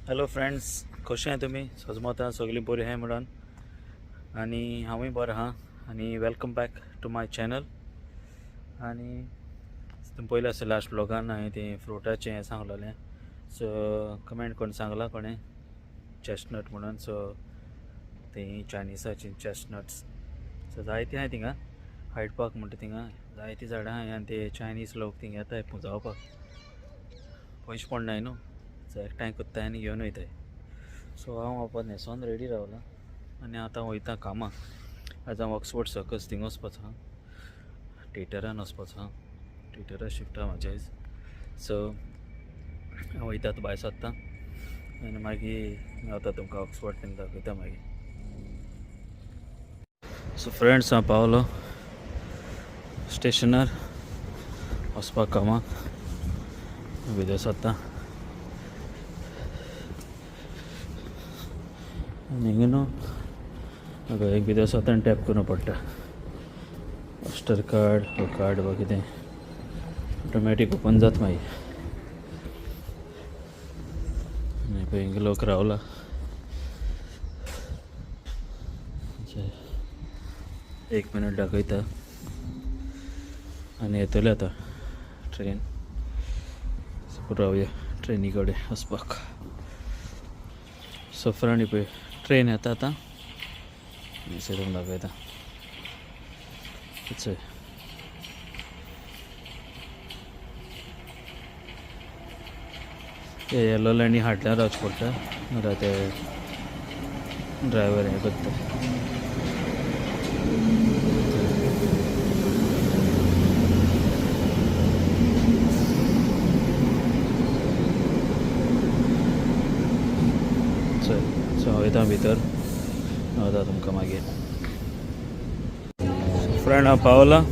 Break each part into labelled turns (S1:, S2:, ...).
S1: Hello friends, कशें आहाय तुमी? सजमता सगळीं बरीं आहाय म्हणून आनी हांवूय बरो आहा. आनी welcome back to my channel. आनी तुमी पयलें आसता लास्ट ब्लॉगान हांवें तें फ्रुटाचें हें सांगलेलें, सो कमेंट करून सांगलां कोणें चेस्टनट म्हणून. सो ती चायनिसाची चेस्टनट्स, सो जायतीं आहाय थिंगा हायड पार्क म्हणटा थिंगा जायतीं झाडां आहाय. आनी ते चायनीज लोक थिंगा येताय पुंजावपाक, पयशे पडनाय न्हू, सो एकठांय कोत्ताय आनी घेवन वयताय. सो हांव आतां न्हेसोन रेडी रावलां आनी आतां वयता कामाक. आयज हांव ऑक्सफोर्ड सर्कस थिंगा वचपाचो आहा, थिएटरान वचपाचो आहा, थिएटरार शिफ्ट आहा म्हाजें आयज. सो हांव वयता आतां भायर सरता आनी मागीर मेवता तुमकां ऑक्सफोर्ड बीन दाखयता मागीर. सो फ्रेंड्स, हांव पावलो स्टेशनार वचपाक कामाक, भितर सरता. आनी हिंगा न्हू एक भितर सरता आनी टॅप करूं पडटा ऑस्टर कार्ड वा कार्ड वा कितें, ऑटोमॅटीक ओपन जाता मागीर. आनी पळय हिंगा लोक रावला. एक मिनट दाखयता आनी येतले आतां ट्रेन. रावया ट्रेनी कडेन वचपाक. सो फ्रेंड, पळय ट्रेन येता आतां, तुमकां दाखयता. चय ते येलो लायनी हाडल्यार रावचें पडटा, नाल्यार ते ड्रायवर हें करता. चल, सो हांव वयता भितर, मेवता तुमकां मागीर. फ्रेंड, हांव पावलां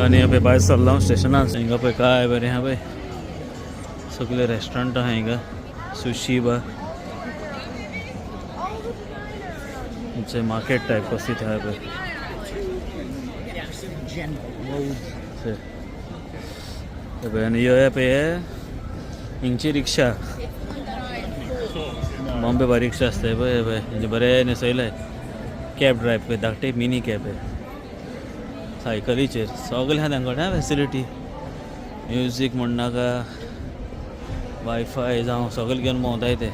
S1: आनी पळय भायर सरला हांव स्टेशनार. हिंगा पळय काय बरें आहा पळय, सगळे रेस्टोरंट आहा हिंगा, सुशी बा मार्केट टायप कसली आहा पळय. पळय आनी ह्यो पळय हिंगची रिक्षा, बॉम्बे बा रिक्षा आसता पळय, पळय हेंचे बरें न्हेसयलें, कॅब ड्रायव पळय, धाकटी मिनी कॅब आहे, सायकलीचेर सगळें आहा तांकां कडेन फेसिलिटी. म्युजीक म्हणनाका, वायफाय जावं सगळें घेवन भोंवताय ते.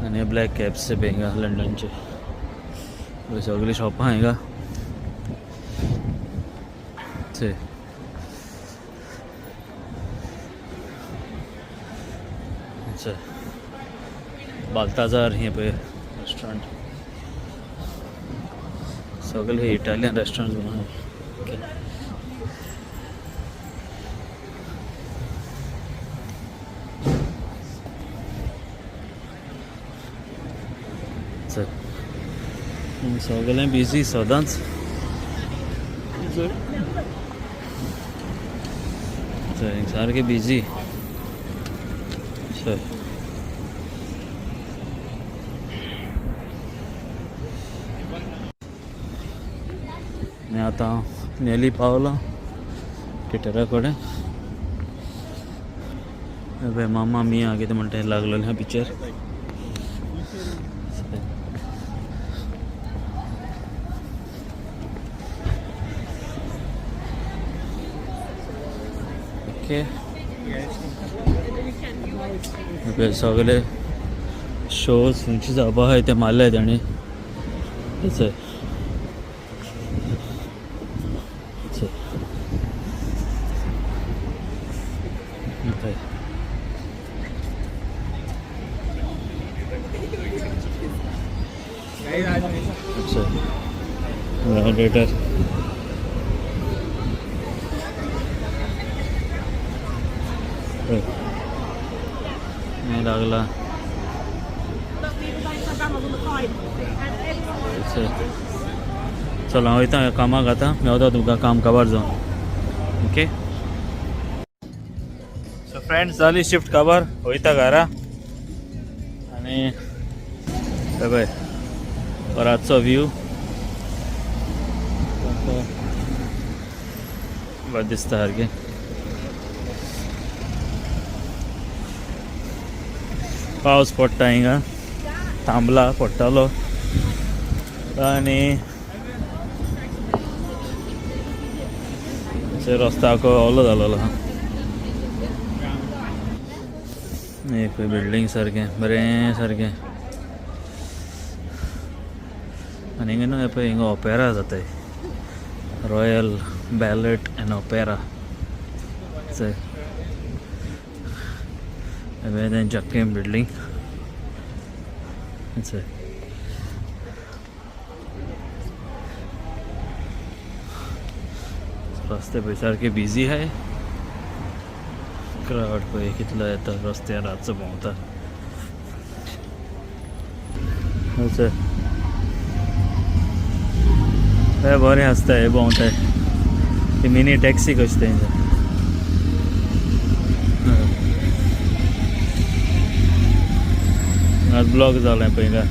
S1: आनी ब्लॅक कॅब्स पळय हिंगा लंडनचे सगळीं शॉपां हिंगा. चय चय बाल्ताजार हें पळय रेस्टोरंट, सगळे हे इटालियन रेस्टोरंट. ओके, चल सगळें बिजी सदांच. चल सारकें बिजी. चल आनी आतां हांव नेली पावलां थिएटरा कडेन. पळय मामा मिया कितें म्हणटा तें लागलेलें आहा पिक्चर. ओके, पळय सगळे शोज खंयचे जावपा आहाय ते मारले ताणी. चय चय पळय. चल थिएटर लागला. चल हांव वयता कामाक आतां, मेवता तुमकां काम काबार जावन. ओके, सो फ्रेंड्स, जाली शिफ्ट काबार, वयता घरा. आनी पळय रातचो व्यू बरें दिसता सारकें. पावस पडटा हिंगा, थांबला, पडटालो. आनी रस्तो आखो ओलो जालोलो आहा. एक बिल्डींग सारकें बरें सारकें. आनी हिंगा न्हू पळय, हिंगा ओपेरा जाताय, रॉयल बॅलेट एंड ओपेरा. चय, तेंचे आख्खें बिल्डींग. चय, रस्ते पळय सारके बिजी आहाय. क्रावड पळय कितलो येता रस्त्यार, रातचो भोंवता. चय, हे बरें आसता, हे भोंवताय. ती मिनी टॅक्सी कशी तेंचे. आज ब्लॉक जालें पळय हिंगा,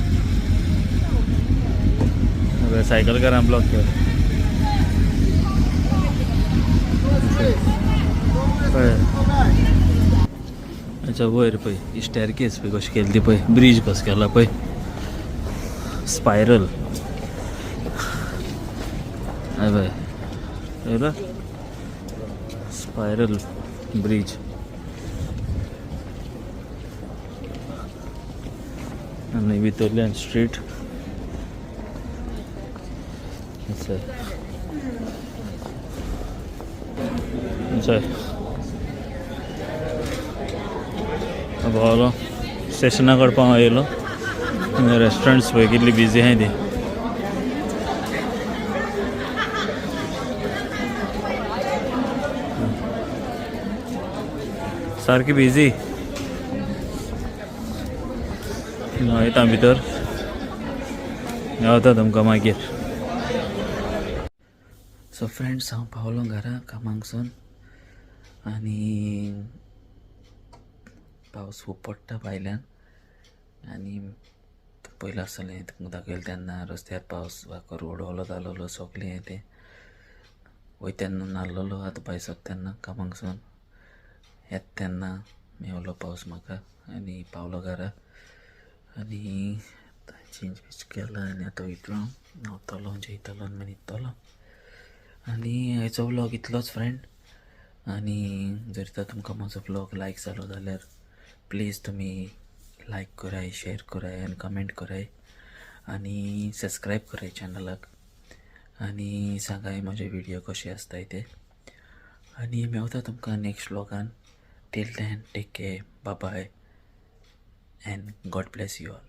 S1: सायकल कारान ब्लॉक केलें. पळय, अच्छा, वयर पळय ही स्टॅरकेस पळय कशी केली ती पळय, ब्रीज कसो केला पळय, स्पायरल. हय पळय, पळयला स्पायरल ब्रीज. आनी भितरल्यान स्ट्रीट. अच्छा अच्छा, पावलो स्टेशना कडेन, पाव येयलो. रेस्टोरंट्स पळय कितली बिजी आहाय ती. सारकी बिजी. वयता भितर, गावता तुमकां मागीर. सो फ्रेंड्स, हांव पावलो घरा कामाकसून आनी पावस खूब पडटा भायल्यान. आनी पयलें आसतलें तुमकां दाखयलें तेन्ना, रस्त्यार पावस, रोड ओलो जालोलो सगळें हें तें. वयता तेन्ना न्हाल्लोलो, आतां भायर सरता तेन्ना कामाकसून येता तेन्ना मेवलो पावस म्हाका. आनी पावलो घरा आनी चेंज बीज केला आनी आतां वयतलो हांव, न्हांवतलो, जेयतलो आनी मागीर न्हिदतलो. आनी आयचो व्लॉग इतलोच फ्रेंड. आनी जर तर तुमकां म्हजो व्लॉग लायक जालो जाल्यार प्लीज तुमी लायक कराय, शेअर कराय आनी कमेंट कराय आनी सबस्क्रायब कराय चॅनलाक आनी सांगाय म्हजे व्हिडियो कशे आसताय ते. आनी मेवता तुमकां next व्लॉगान. Till then, take care, bye bye and God bless you all.